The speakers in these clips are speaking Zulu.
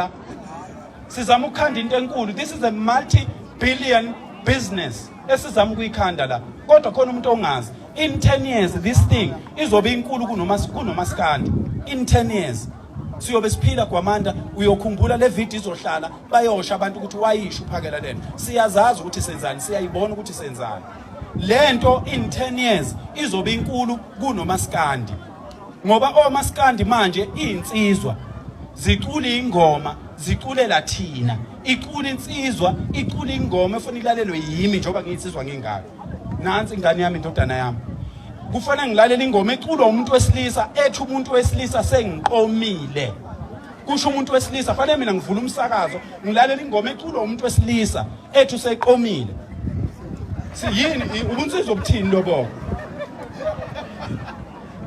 La, sizama ukukhanda into enkulu. This is a multi billion business esizama ukuyikhanda la, kodwa khona umuntu ongazi, in 10 years this thing izobe inkulu kunomaskandi. In 10 years siyobe siphila, Gwamanda. Uyokhumbula le video izohlala, bayosha abantu ukuthi wayisho uPhakela lento. Siyazazi ukuthi senzani, siyayibona ukuthi senzani lento. In 10 years izobe inkulu kunomaskandi, ngoba omaskandi manje izinsizwa zicula ingoma, ziculela thina. Icula insizwa, icula ingoma efuna ilalelwe yimi njengoba ngiyinsizwa ngingaka. Nansi ingane yami, indodana yami, kufanele ngilalele ingoma eculwa umuntu wesilisa ethi umuntu wesilisa sengiqomile, kusho umuntu wesilisa. Fanele mina ngivula umsakazo ngilalela ingoma eculwa umuntu wesilisa ethi useqomile. Siyini ubunsizwa obuthini lobo?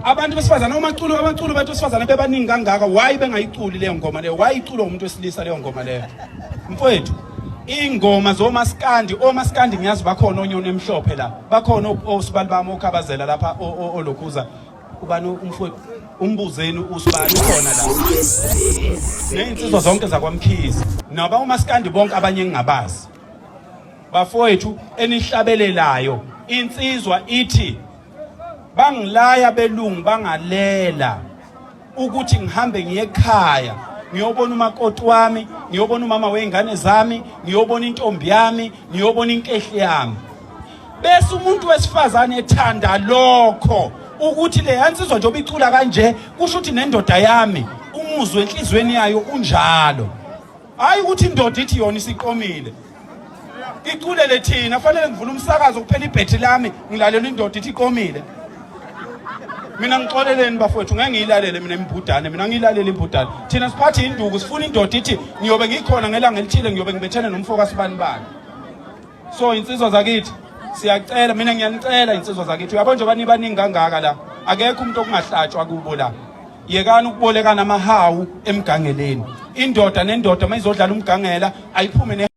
Abantu besifazane, omaculo, abaculo abantu besifazane bebaningi kangaka, why bengayiculi leyo ngoma leyo? Why iculwa umuntu wesilisa leyo ngoma leyo? Mfowethu, ingoma zomaskandi, omaskandi ngiyazi bakhona onyoni emhlophe la, bakhona osibali bami okhabazela lapha, olokhuza ubani umfowethu, umbuzeni usibali ukhona la, nezinsizwa zonke zakwaMkhize naba umaskandi bonke abanye engingabazi. Bafowethu enihlabelelayo, insizwa ithi bangilaya belungu bangalela ukuthi ngihambe ngiye ekhaya, ngiyobona umakoti wami, ngiyobona umama wey'ngane zami, ngiyobona intombi yami, ngiyobona inkehli yami. Bese umuntu wesifazane ethanda lokho ukuthi le yansizwa njengoba icula kanje, kusho ukuthi nendoda yami umuzwe enhliziyweni yayo unjalo. Hayi ukuthi indoda ithi yona isiqomile, iculele thina. Fanele ngivule umsakazo kuphela ibhethi lami ngilalela indoda ithi iqomile? Mina ngixoleleni bafowethu, ngeke ngiyilalele mina imbudane, mina ngiyilalele imbudane. Thina siphathe induku, sifuna indoda ithi ngiyobe ngikhona ngelanga elithile, ngiyobe ngibethene nomfo kasibani bani. So insizwa zakithi, siyacela, mina ngiyanicela insizwa zakithi, uyabona njengoba nibaningi kangaka la, akekho umuntu okungahlatshwa kubo la. Yekani ukubolekana amahawu emgangeleni. Indoda nendoda uma izodlala umgangela ayiphume ne